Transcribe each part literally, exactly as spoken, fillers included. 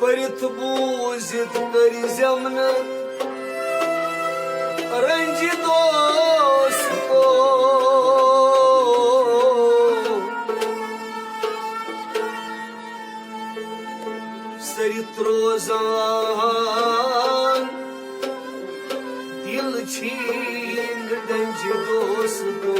پٔرِتھ بوٗزِتھ کٔرۍ زٮ۪و نہٕ رنجہِ دوستو۔ سٔرِتھ روزان دِل چھِنۍ ڈنجہِ دوستو۔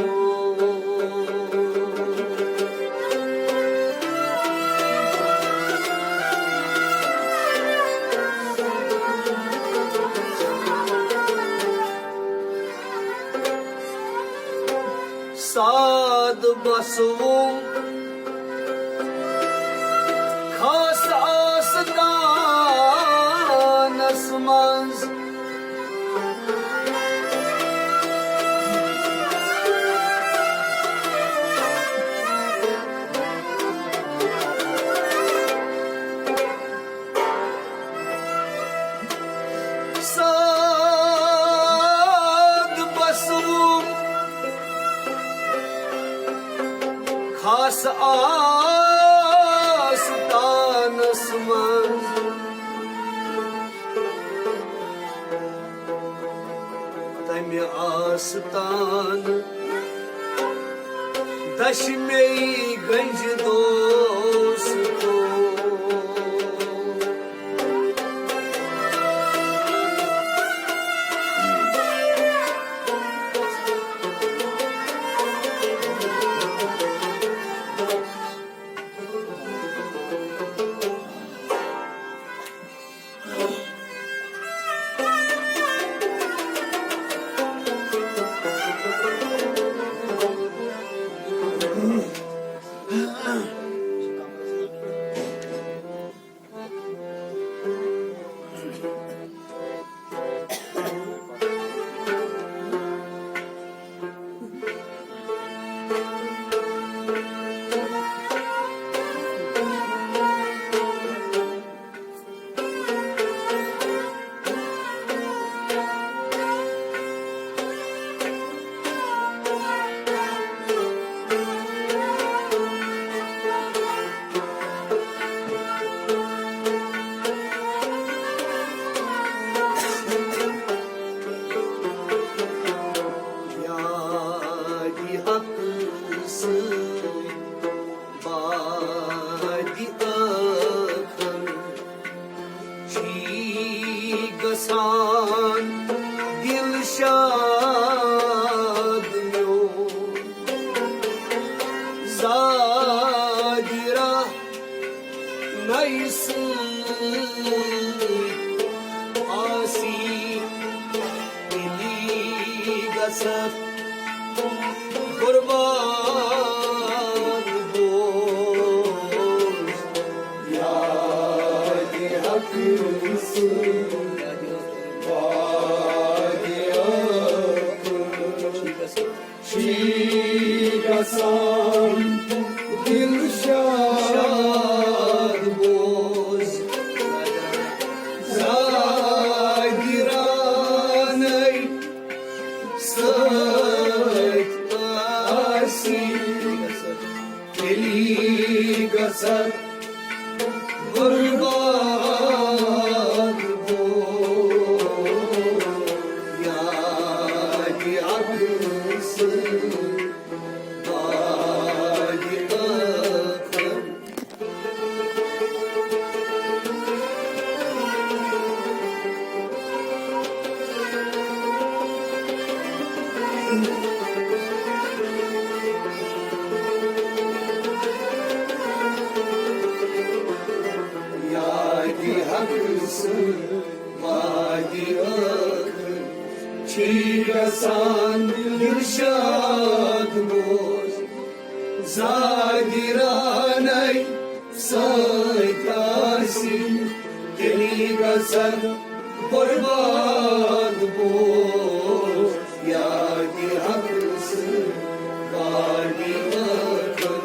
ساد بسوم خاص آستانس منٛز۔ ساد بسوم خاص آستانس منٛز۔ تمہِ آستان دشمے گنج دوستو۔ یادِ حق سۭتۍ بادِ ٲخر چھی گژھان دِل شاد میون۔ زادِ راہ نَیہِ سۭتۍ آسی تیٚلی گژھکھ قربان بوز۔ یادِ حق سۭتۍ وادِ ٲخر چھی گژھان دِل شاد بوز۔ زادِ رانَے سۭتۍ آسی تیٚلی گژھکھ قربان بوز۔ یادِ حق سۭتۍ بادِ ٲخر یادِ حق سۭتۍ وادِ ٲخر چھی گژھان دِل شاد بوز۔ زادِ رانَے سۭتۍ آسی تیٚلی گژھکھ قربان بوز۔ یادِ حق سۭتۍ وادِ ٲخر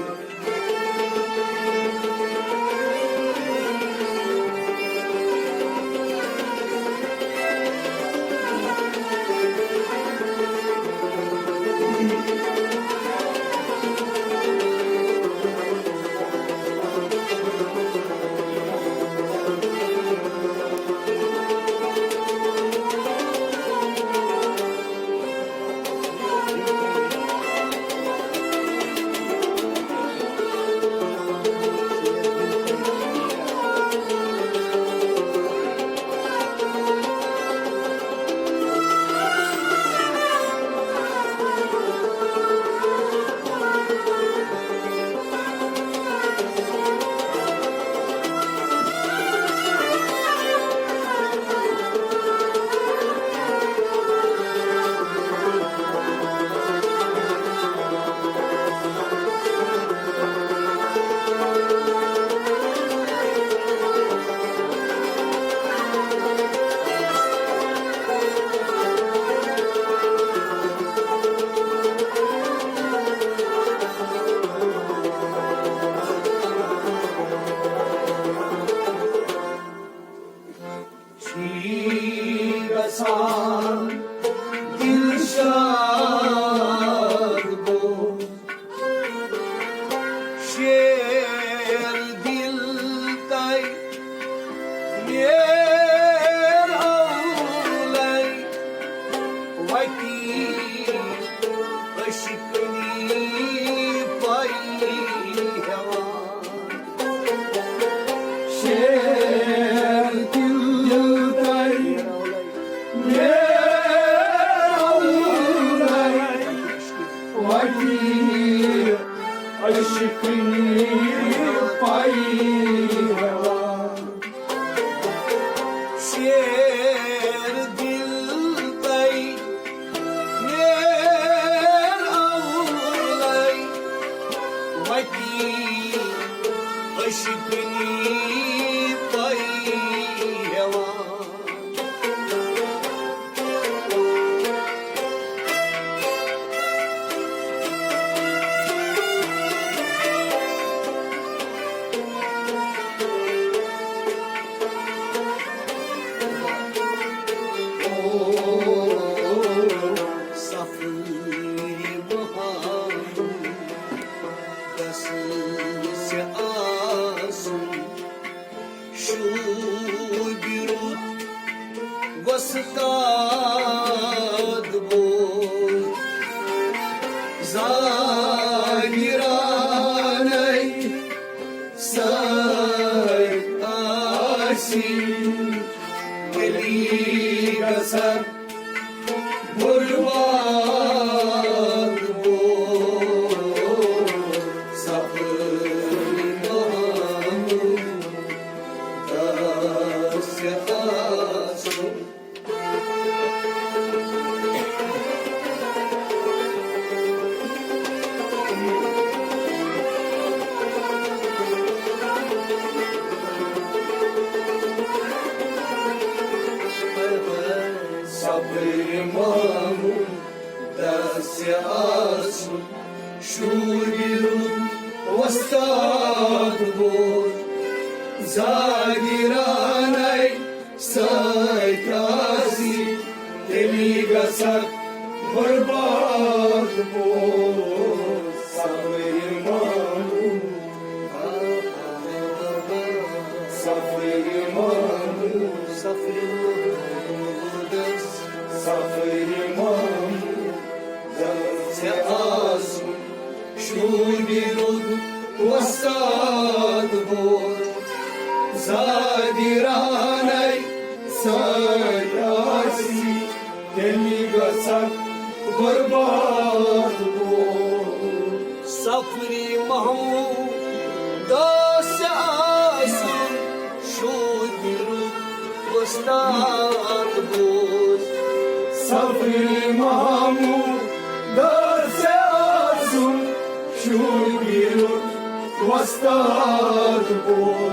دلشاد گوٚو شیر دل تَے میر اولَے وتی عشقنی پَے ہٮ۪وان۔ شیر دل تَے میر اولَے وتی عشقنی پَے ہٮ۪وان۔ شیر دل تَے میر اولَے وتی عشقنی پَے ہٮ۪وان۔ صفری محمود گژھِ آسُن شوٗبہِ رُت وۄستاد بوے۔ ظٲہِرانَے سۭتۍ آسہِ تیٚلی گژھن برباد بوے۔ صفری محمود گژھِ آسُن۔ صفری محمود گژھِ آسُن شوٗبہِ رُت وۄستاد بوے۔ ظٲہِرانَے سۭتۍ آسہِ تیٚلی گژھن برباد بوے۔ صفری محمود، صفری محمود، صفری محمود، صفری محمود گژھِ آسُن شوٗبہِ رُت وۄستاد بوے۔ ظٲہِرانَے سۭتۍ آسہِ تیٚلی گژھن برباد بوے۔ صفری محمود گژھِ آسُن شوٗبہِ رُت وۄستاد بوے۔ صفری محمود گژھِ آسُن شوٗبہِ رُت وۄستاد بوے۔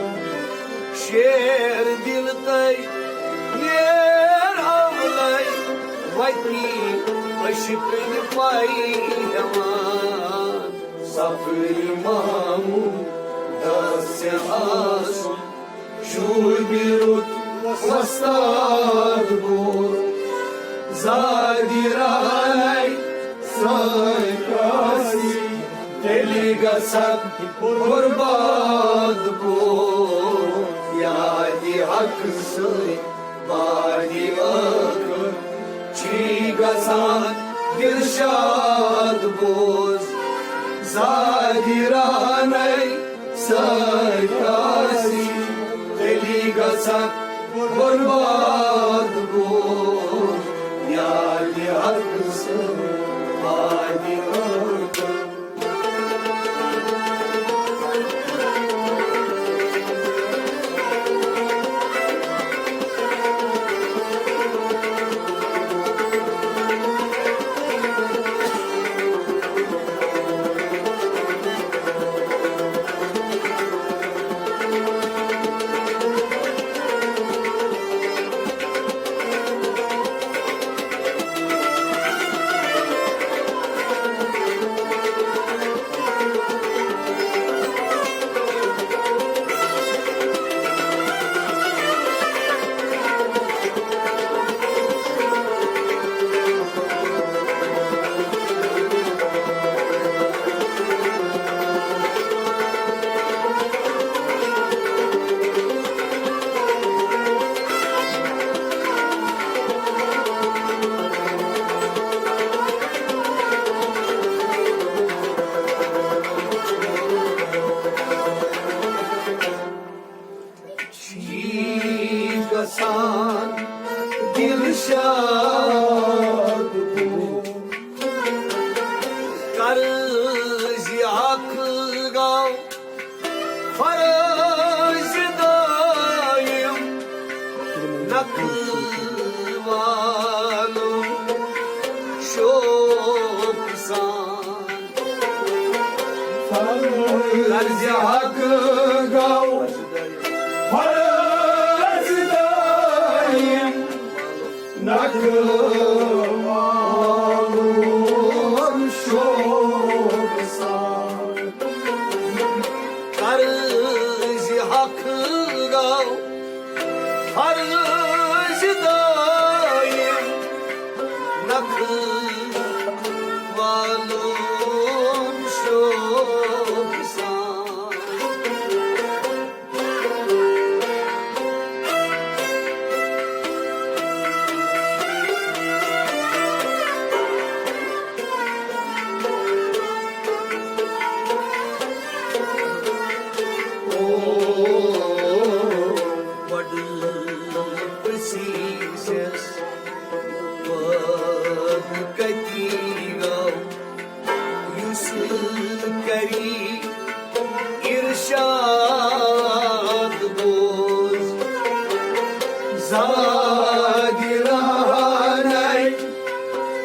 شیر دل تَے میر اولَے وتی عشقنی پَے ہٮ۪وان۔ صفری محمود گژھِ آسُن شوٗبہِ رُت وۄستاد بوے۔ ظٲہِرانَے سۭتۍ آسہِ تیٚلی گژھن برباد بوے۔ یادِ حق سۭتۍ بادِ ٲخر چھی گژھان دلشاد بوے۔ ظٲہِرانَے سۭتۍ آسہِ تیٚلی گژھن برباد بوے۔ یادِ حق سۭتۍ بادِ ٲخر سان دل شاد بو۔ قرض حق گو فرض دائم، نقل والو شوق سان۔ قرض حق گو فرض دائم، نقل والو شوق سان۔ قرض حق گو فرض دائم، نقل والو شوق سان۔ بڑٕ پرٛسیٖزیس پٲدٕ کتی گوٚو، یُس کری ارشاد بوز۔ زادِ رہنَے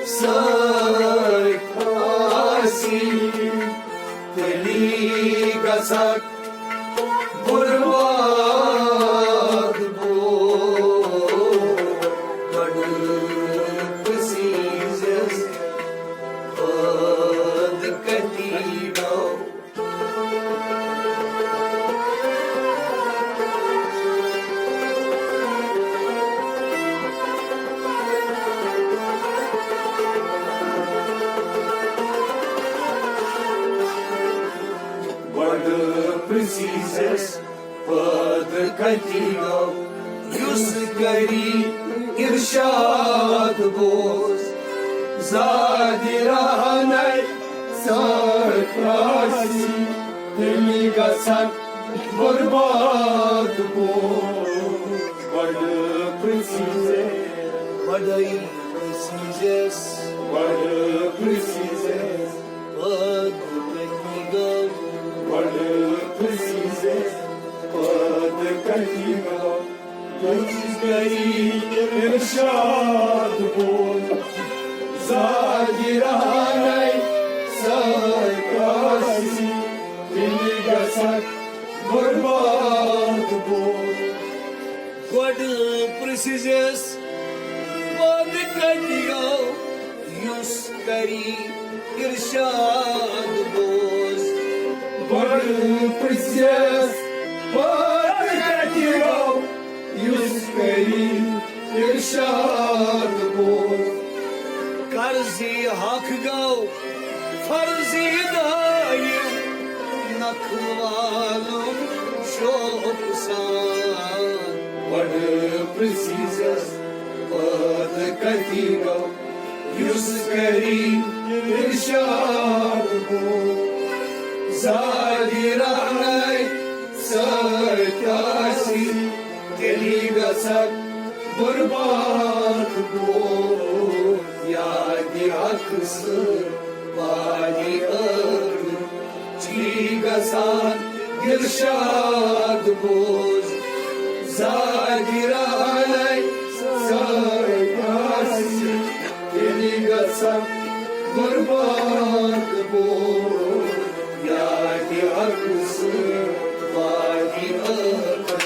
سۭتۍ آسی، تیٚلی گژھکھ برباد بوز۔ بڑٕ پرٛسیٖزیس پٲدٕ کتی گوٚو۔ بڑٕ پرٛسیٖزیس پٲدٕ کتی گوٚو، یُس کری ارشاد بوز۔ زادِ رہنَے سۭتۍ آسی، تیٚلی گژھکھ برباد بوز۔ بڑٕ پرٛسیٖزیس، بڑٕ پرٛسیٖزیس، بڑٕ پرٛسیٖزیس پٲدٕ کتی گوٚو۔ بڑٕ پرٛسیٖزیس پٲدٕ کتی گوٚو، یُس کری ارشاد بوز۔ زادِ رہنَے سۭتۍ آسی، تیٚلی گژھکھ برباد بوز۔ گۄڈٕ پرٛژھزٮ۪س، پتہٕ کتہِ گوٚو یُس کری ارشاد بوز؟ گۄڈٕ پرٛژھزٮ۪س، پتہٕ کتہِ گوٚو یُس کری ارشاد بوز؟ قرضی حق گوٚو فرضی دایہِ نکھٕ والُن شوق سان۔ گۄڈٕ پرٛژھزٮ۪س، پتہٕ کتہِ گوٚو یُس کری ارشاد بوز؟ زادِ رہنَے سۭتۍ آسی، تیٚلی گژھکھ برباد بوز۔ یادِ حق سۭتۍ وادِ ٲخرٕ چھی گژھان دلشاد بوز۔ زادِ رہنَے سۭتۍ آسی، تیٚلی گژھکھ برباد بوز۔ یادِ حق سۭتۍ وادِ ٲخرٕ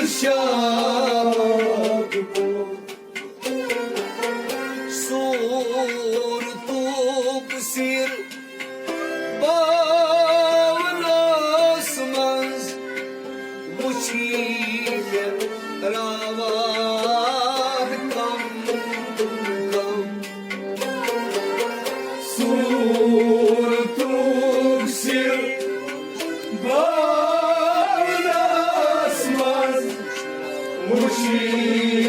شاد گوٚو۔ صورتُک سِر باونَس منٛز وُچھی مےٚ راوان کم کم۔ صورتُک سِر باونَس منٛز وُچھی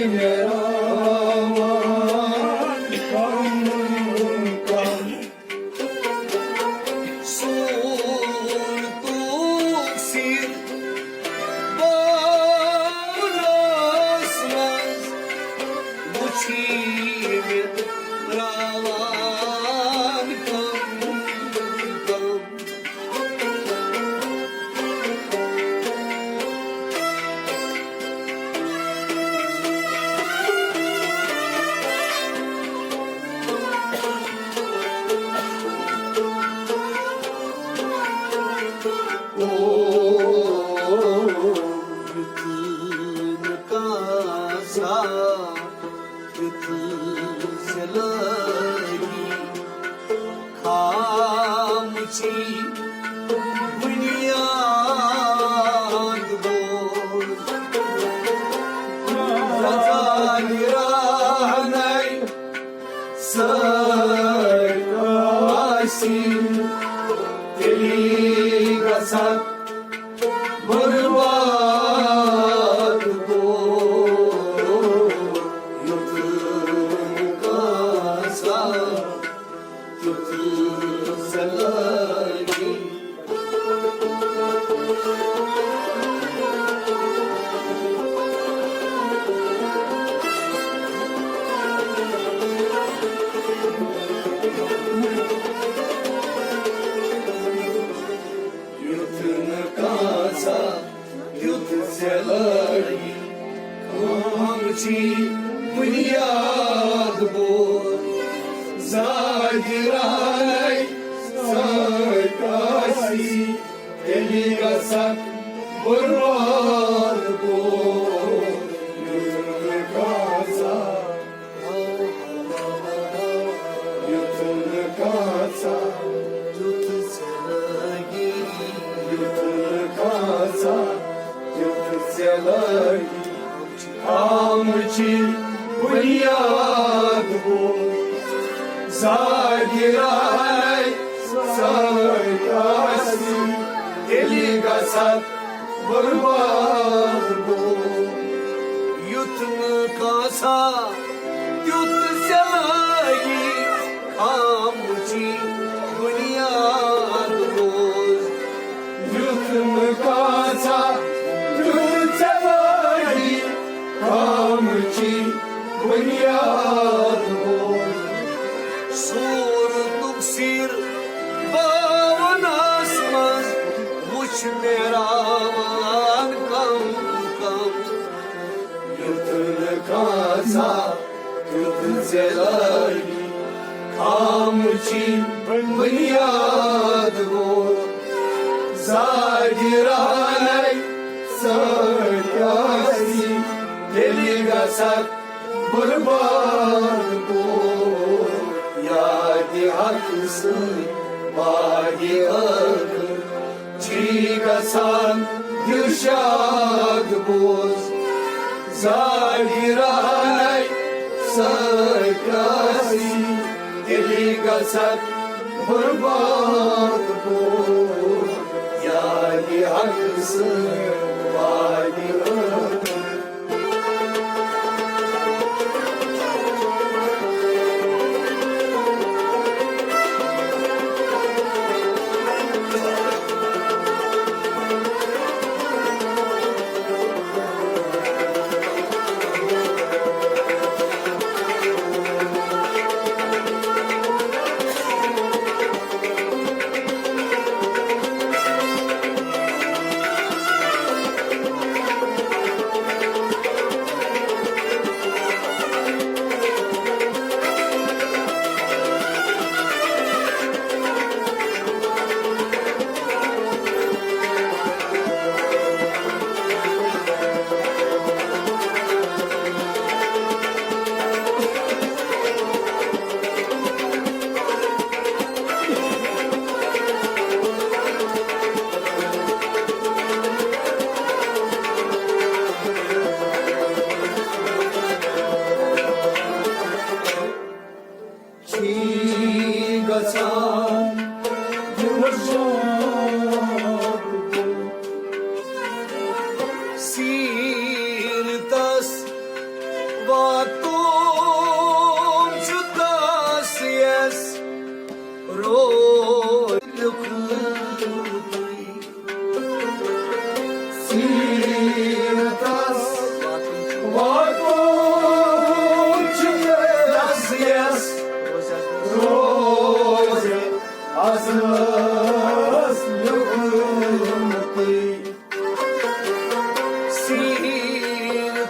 مےٚ راوان کم کم۔ صورتُک سِر باونَس منٛز وُچھی مےٚ راوان کم کم۔ او، یُتھ نہٕ کانٛہہ زانٛہہ، یُتھ ژےٚ لٲگی خامچی بُنیاد بوز۔ زَزادِ رہنَے سۭتۍ آسی، تیٚلی گژھکھ برباد گوٚو یُتھ کاسا، یُتھ سلٲمی۔ یُتھ نہٕ کانٛژھا تیُتھ ژےٚ لٲگی، خامچی بُنیاد بوز۔ زادِ رہنَے سۭتۍ آسی، تیٚلی گژھکھ برباد بوز۔ یُتھ نہٕ کانٛژھا، یُتھ نہٕ کانٛژھا، یُتھ ژےٚ لٲگی۔ یُتھ نہٕ کانٛژھا، یُتھ ژےٚ لٲگی۔ خامچی بُنیاد بوز۔ زادِ رہنَے سۭتۍ آسی، تیٚلی گژھکھ برباد بوز۔ یُتھ نہٕ کانٛژھا تیُتھ ژےٚ لٲگی، خامچی بُنیاد بوز۔ یُتھ نہٕ کانٛژھا تیُتھ ژےٚ لٲگی، خامچی بُنیاد بوز۔ صورتُک سِر باونَس منٛز وُچھ مےٚ راوان کم کم۔ یُتھ نہٕ کانٛژھا تیُتھ ژےٚ لٲگی، خامچی بُنیاد بوز۔ زادِ رہنَے سۭتۍ آسی، تیٚلی گژھکھ برباد بوز۔ یادِ حق سۭتۍ وادِ ٲخر چھی گژھان دِلشاد بوز۔ زادِ رہنَے سۭتۍ آسی، تیٚلی گژھکھ برباد بوز۔ یادِ حق سۭتۍ وادِ ٲخر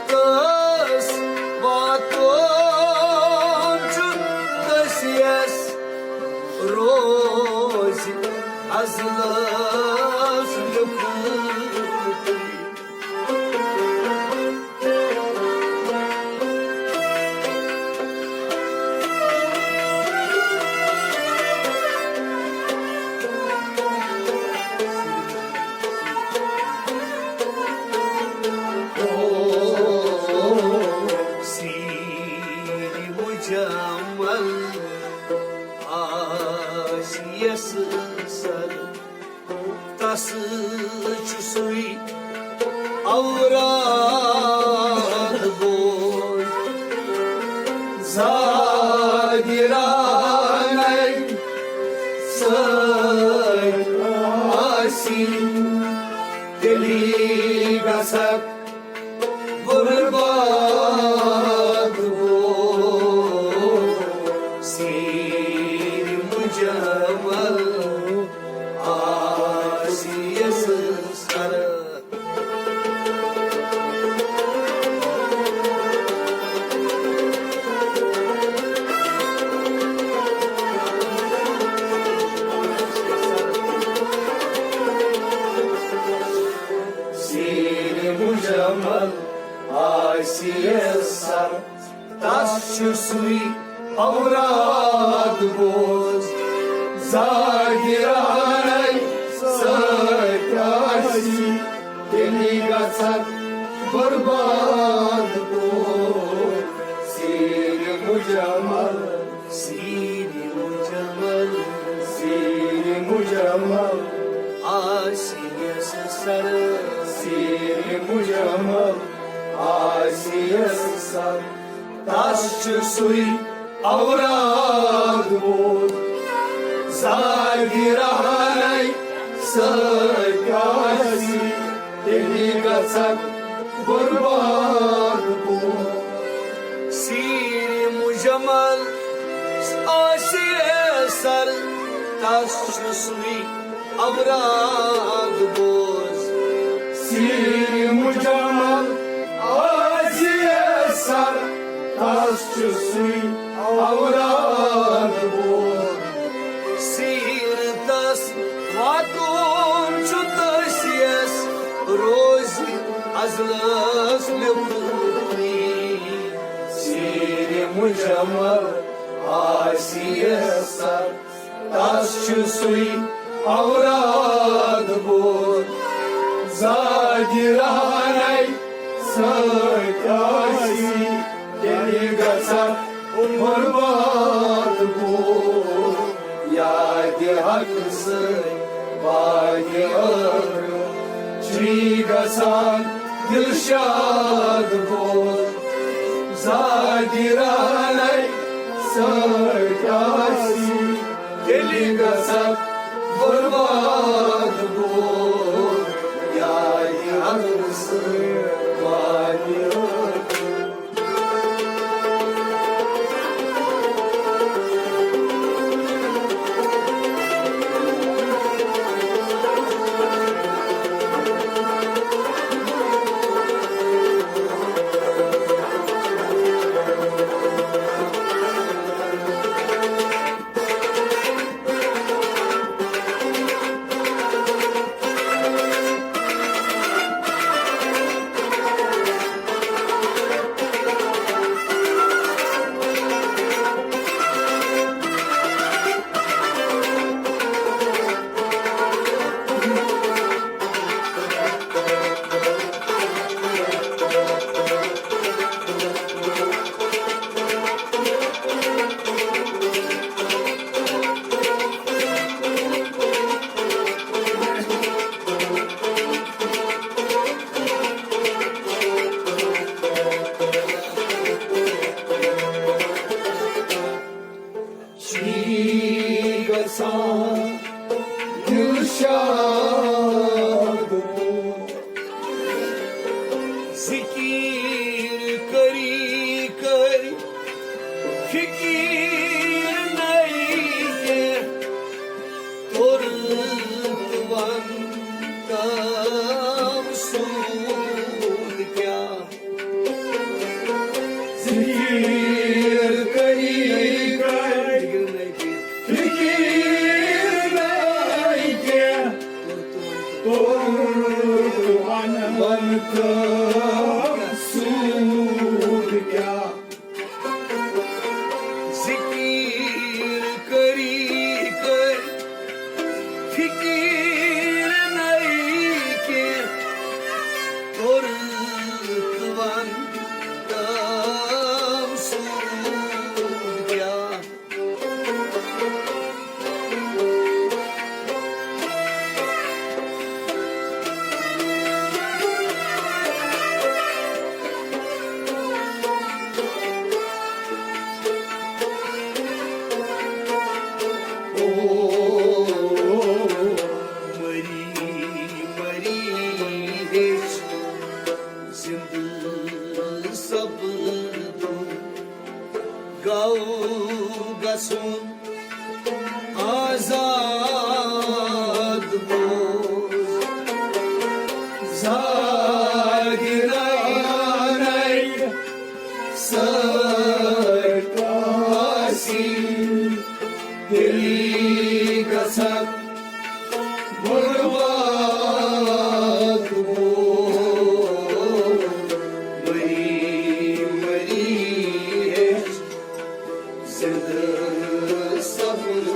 تس واتُن چھُ تٔسۍ یَس روزِ ازلس لیوٚکھمُت۔ سیرِ مجمل آسہِ یَس سر، تس چھُ سُے اوراد بوز۔ زاگرانَے سۭتۍ آسی تیٚلی گژھکھ برباد بوز۔ سیرِ مجمل آسہِ یَس سر۔ سیرِ مجمل آسہِ یَس سر، تس چھُ سُے اوراد بوز۔ زاگرانَے سۭتۍ آسی تیٚلی گژھکھ برباد بوز۔ سیرِ مجمل، سیرِ مجمل، سیرِ مجمل آسہِ یَس سر۔ سیرِ مجمل آسہِ یَس سر، تس چھُ سُے اوراد بوز۔ زاگرانَے سۭتۍ آسی تیٚلی گژھکھ برباد بوز۔ سیرِ مجمل آسہِ یَس سر، تس چھُ سُے اوراد بوز۔ سیرِ مجمل آسہِ یَس سر، تس چھُ سُے اوراد بوز۔ سیرِ تس واتُن چھُ تٔسۍ یَس روزِ ازلس لیوٚکھمُت۔ سیرِ مجمل آسہِ یَس سر، تس چھُ سُے اوراد بوز۔ زاگرانَے سۭتۍ آسی تیٚلی گژھکھ برباد بوز۔ یادِ حق سۭتۍ وادِ ٲخرت چھُے گژھان دلشاد بوز۔ زاگرانَے سۭتۍ آسی تیٚلی گژھکھ برباد بوز۔ یادِ حق سۭتۍ وادِ ٲخرت۔ چھی گژھان دلشاد۔ ذکر کری کری فکر نئی کے، ترت ون تام سود کے۔ سپدُن گوٚو گژھُن آزاد بوز۔ زاگرانَے سۭتۍ آسی تیٚلی گژھن برباد۔ مٔری مٔری ہیٚچھ زِندٕ سَپُد۔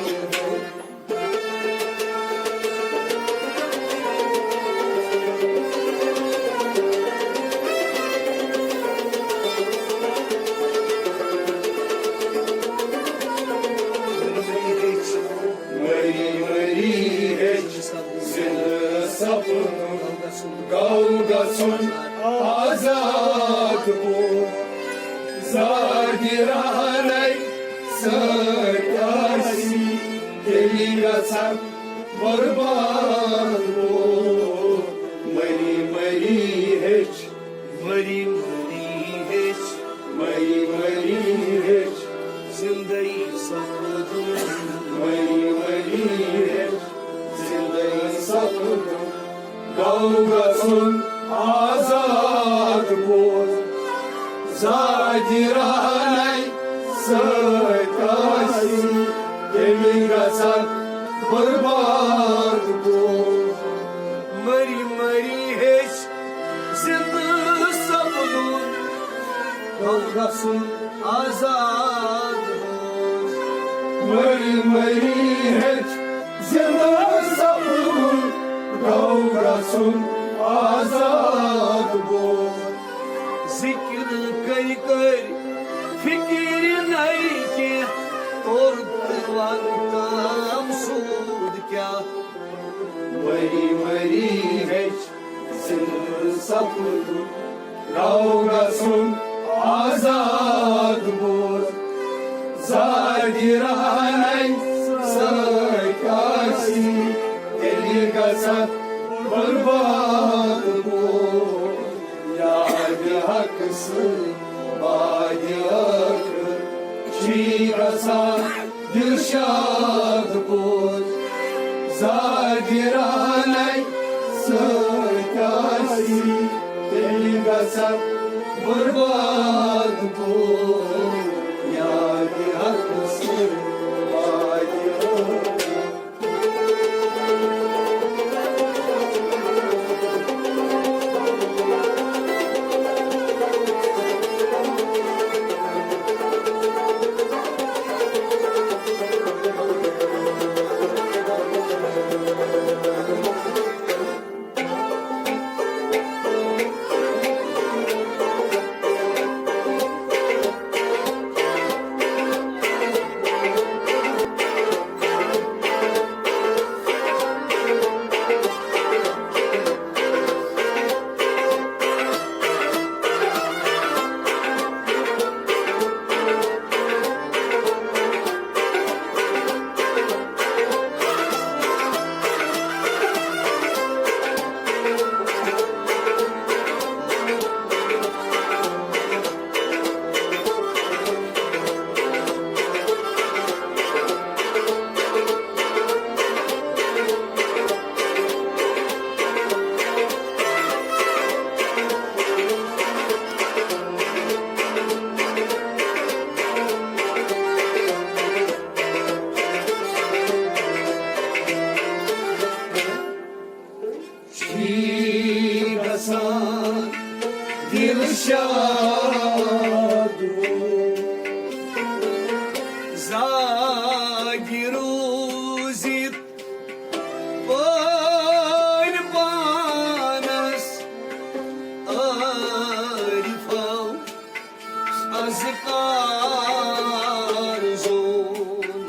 مٔری مٔری ہیٚچھ زِندٕ سَپُد۔ گوٚو گژھُن آزاد پوٗر۔ زاگرانَے سۭتۍ آسی تیٚلی گژھن برباد پوٗر۔ مٔری مٔری ہیٚچھ، مٔری مٔری ہیٚچھ، مٔری مٔری ہیٚچھ زِندَے سَپُدُن۔ مٔری مٔری ہیٚچھ زِندَے سَپُدُن۔ گوٚو گژھُن آزاد پوٗر۔ زاگرانَے سۭتۍ آسی تیٚلی گژھن برباد پوٗر۔ مٔری مٔری ہیٚچھ زِندٕ سَپُدُن، گوٚو گژھُن آزاد بوز۔ مٔری مٔری ہیٚچھ زِندٕ سَپُدُن، گوٚو گژھُن آزاد بوز۔ ذِکِر کٔرۍ کٔرۍ فِکِر نَے کینٛہہ، توٚر تہٕ وَن تام سوٗد کیٛاہ۔ مٔری مٔری ہیٚچھ زِندٕ سَپُدُن، گوٚو گژھُن آزاد بوز۔ زاگرانَے سۭتۍ آسی تیٚلی گژھن برباد بوز۔ یادِ حق سۭتۍ بادِ ٲخر چھی گژھان دِلشاد بوز۔ زاگرانَے سۭتۍ آسی تیٚلہِ گژھن برباد بوز۔ یادِ حق سۭتۍ بادِ ٲخر چھی گژھان دِلشاد۔ زاگہِ روٗزِتھ پٲرۍ پانس عٲرِفو۔ اذکار زون۔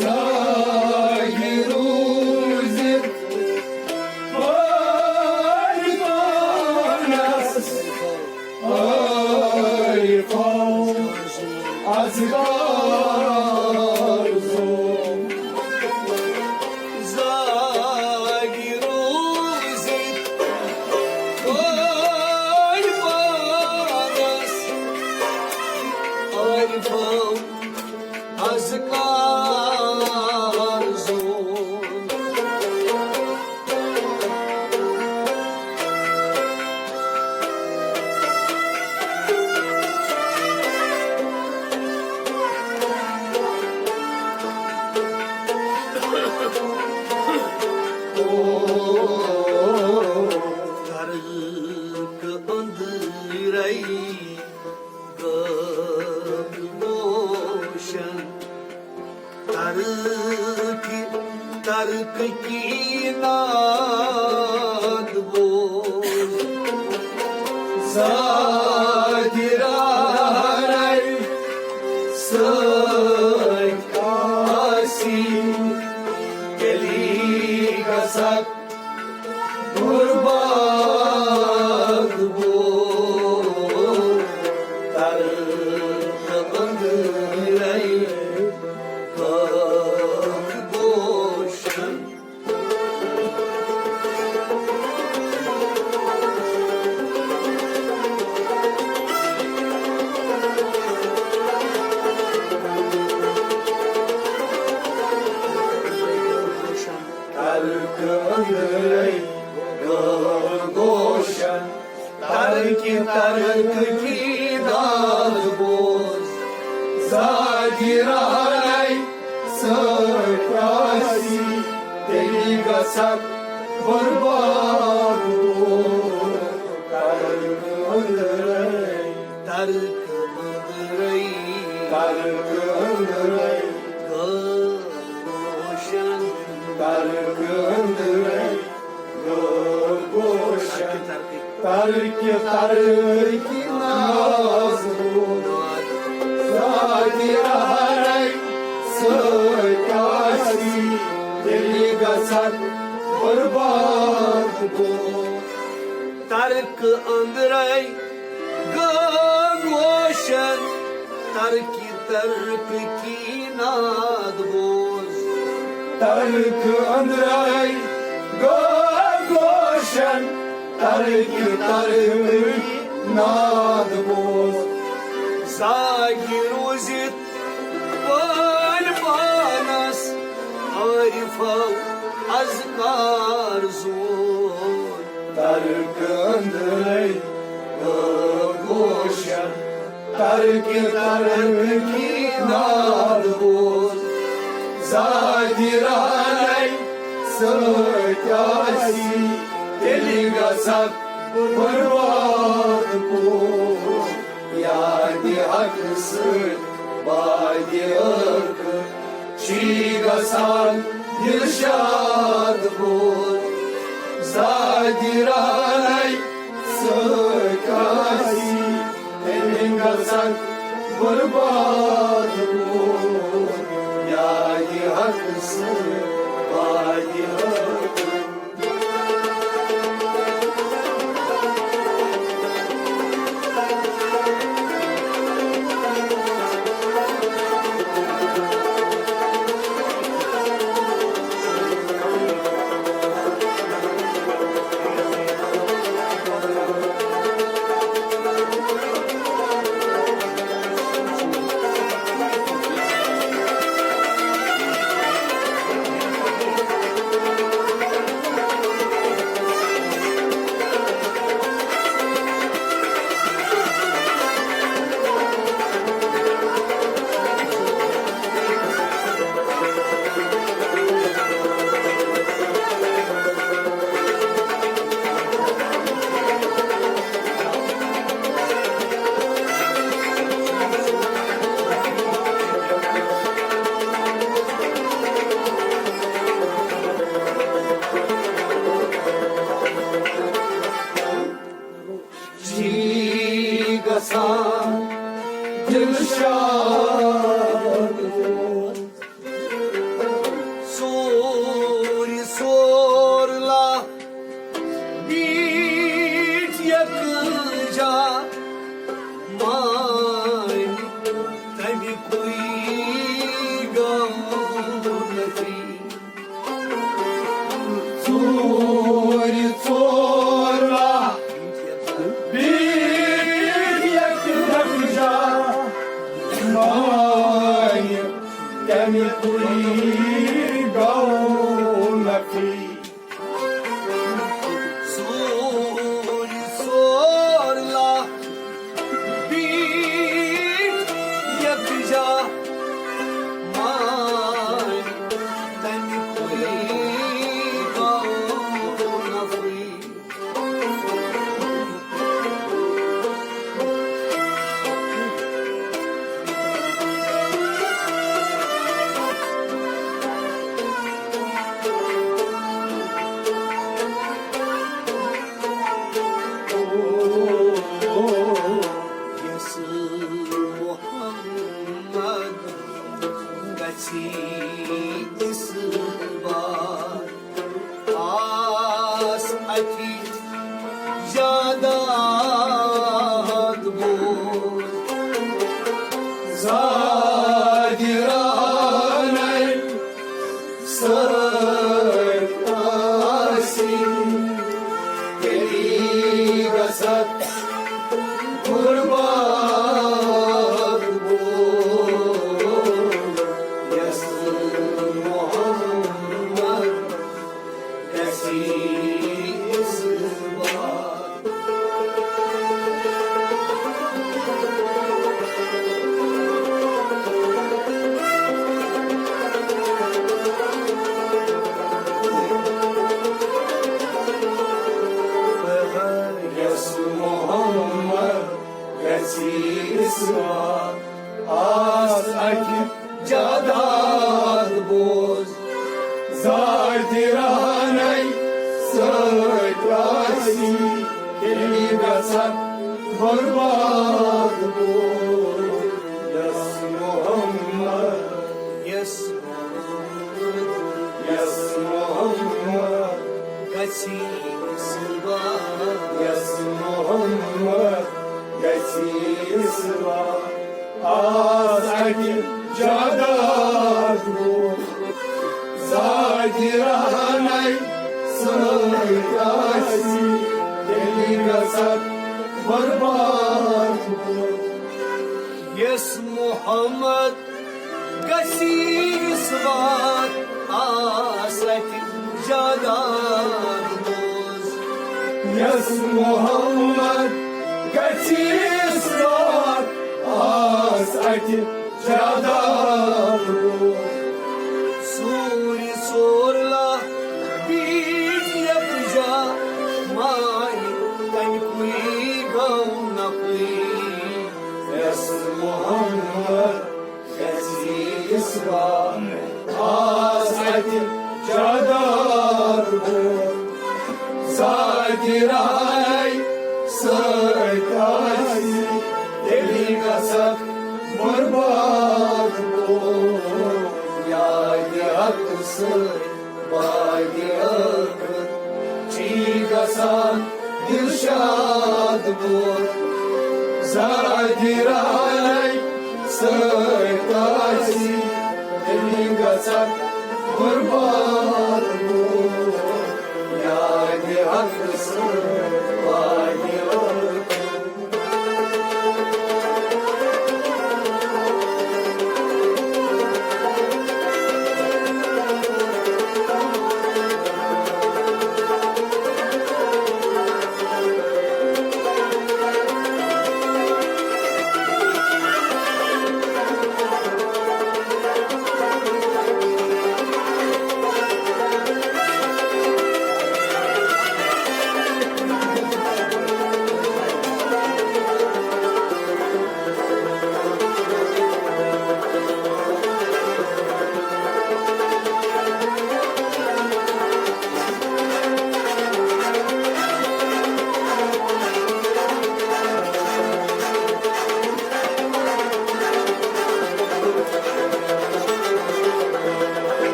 زاگہِ روٗزِتھ پٲرۍ پانس عٲرِفو۔ اذکار زون۔ زاگہِ روٗزِتھ رئی گٲو گوشن۔ ترک، ترک کی ناد بوز۔ زادِ رارے سۭتۍ آسی تیٚلی گژھکھ برباد بوز۔ ترک أنٛدرے گٲو گوشن۔ ترک أنٛدرے گٲو گوشن۔ ترک، ترک کی ناد بوز۔ زادِ رارے سۭتۍ آسی تیٚلی گژھکھ برباد بوز۔ ترک أنٛدرے۔ ترک أنٛدرے۔ ترک أنٛدرے۔ گٲو گوشن۔ ترک أنٛدرے۔ گٲو گوشن۔ ترک، ترک ناد بوز۔ زادِ رارے سۭتۍ آسی تیٚلی گژھکھ برباد بوز۔ ترک أنٛدرے گٲو گوشن۔ ترک، ترک کی ناد بوز۔ ترک أنٛدرے گٲو گوشن۔ ترک، ترک ناد بوز۔ زاگہِ روٗزِتھ وٲلۍ پانس عٲرِفو اذکار زون۔ ترک أنٛدرے گٲو گوشن۔ ترک، ترک کی ناد بوز۔ زادِ رارے سۭتۍ آسی تیٚلی گژھکھ برباد بوز۔ یادِ حق سۭتۍ بادِ ٲخر چھی گژھان دِل شاد بوز۔ زادِ رارے سۭتۍ آسی تیٚلی گژھکھ برباد بوز۔ یادِ حق سۭتۍ بادِ ٲخر۔ چھی گژھان دِل شاد۔ ژوٗرِ ژور لَچھ بیٖٹھۍ یَکجا، مانہِ تَمہِ کُے گوٚو نفی۔ ژوٗرِ ژور لَچھ بیٖٹھۍ یَکجا، مانہِ تَمہِ کُے گوٚو نفی۔ ژوٗرِ ژور لَچھ بیٖٹھۍ یَکجا، مانہِ تَمہِ کُے گوٚو نفی۔ قربان بول یس محمد گژھی اثبات۔ یس محمد گژھی اثبات۔ آس اکہِ جاداد بوز، ذاتِ رہنَے سۭتۍ آسی، تیٚلی گژھکھ برباد بوز۔ یس محمد، یس محمد، یس محمد گژھی اثبات۔ یس محمد گژھی اثبات۔ آس اکہِ جاداد بوز، ذاتِ رہنَے سۭتۍ آسی، تیٚلی گژھکھ برباد بوز۔ یس محمد گژھی اثبات، آس اکہِ جاداد بوز۔ یس محمد گژھی اثبات، آس اکہِ جاداد بوز۔ سوٗرِ ژور لَچھ بیٖٹھۍ یکجا، مانہِ تَمہِ کُے گوٚو نقلی۔ یس محمد گژھی اثبات، آس اکہِ جاداد بوز۔ ذاتِ رہنَے سۭتۍ آسی، تیٚلی گژھکھ برباد بوز۔ یادِ حق سۭتۍ بادِ ٲخرت چھی گژھان دلشاد بوز۔ ذاتِ رہنَے سۭتۍ آسی، تیٚلی گژھکھ برباد بوز۔ یادِ حق سۭتۍ بادِ ٲخرت۔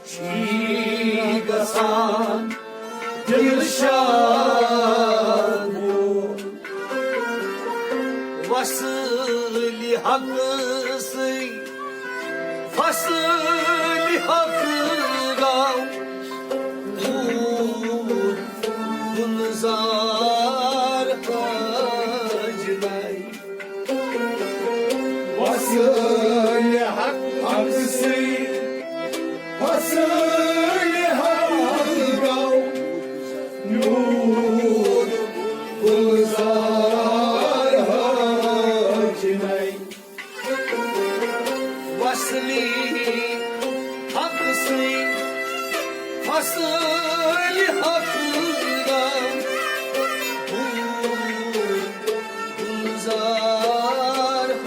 چھی گژھان دلشاد وصلِ حق سۭتۍ، فصلِ حق گوٚو دوٗر گُلزار حاجنَے۔ وصلِ حق، حق سۭتۍ، فصلِ حق گوٚو نوٗر گُلزار حاجنَے۔ وصلِ حق سۭتۍ، فصلِ حق گوٚو نوٗر گُلزار حاجنَے۔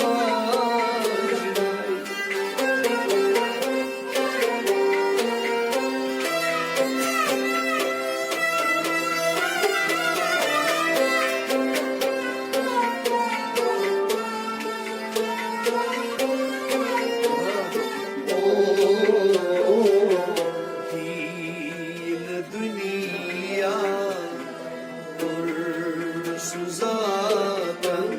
دین دنیا کوٚر سُہ ذاتن،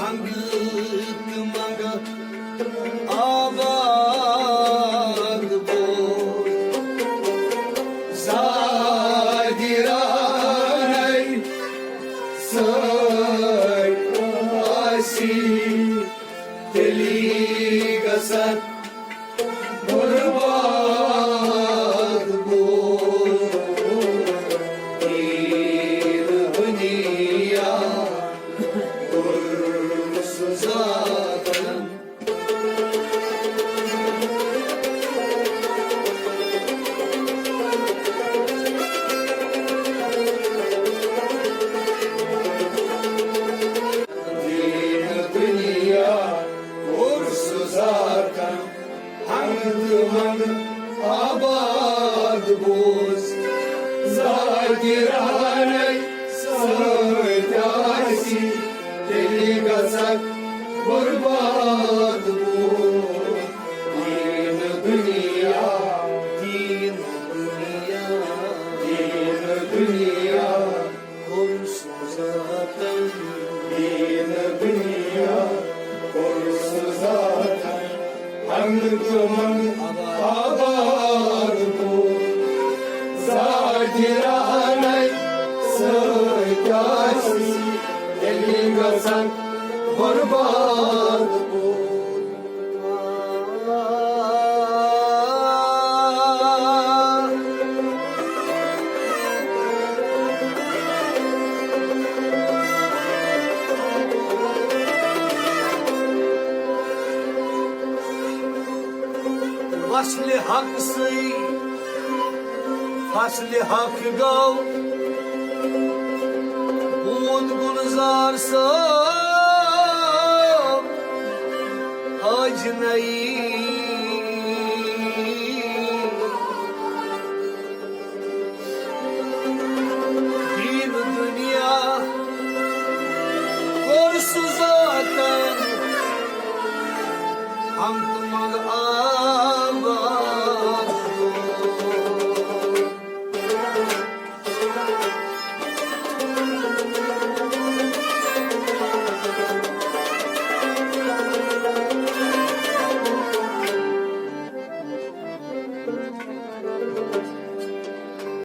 ہنگہٕ تہٕ منگہٕ آباد بوز۔ زادِ رہنَے سۭتۍ آسی، تیٚلی گژھکھ برباد بوز۔ دیٖن دُنیا کوٚر سُہ ذاتن۔ دیٖن دُنیا کوٚر سُہ ذاتن، ہنٛگہٕ تہٕ منٛگہٕ آباد بوز۔ ذاکرانَے سۭتۍ آسی، تیٚلہِ گژھکھ برباد بوز۔ دیٖن دُنیا، دیٖن دُنیا، دیٖن دُنیا کوٚر سُہ ذاتن۔ دیٖن دُنیا کوٚر سُہ ذاتن۔ ہنٛگہٕ تہٕ منٛگہٕ آباد بوز۔ ذاکرانَے سۭتۍ آسی، تیٚلہِ گژھکھ برباد بوز۔ وصلِ حق سٕے، فصلِ حق گوٚو، بود گُلزار صٲب اجنئی۔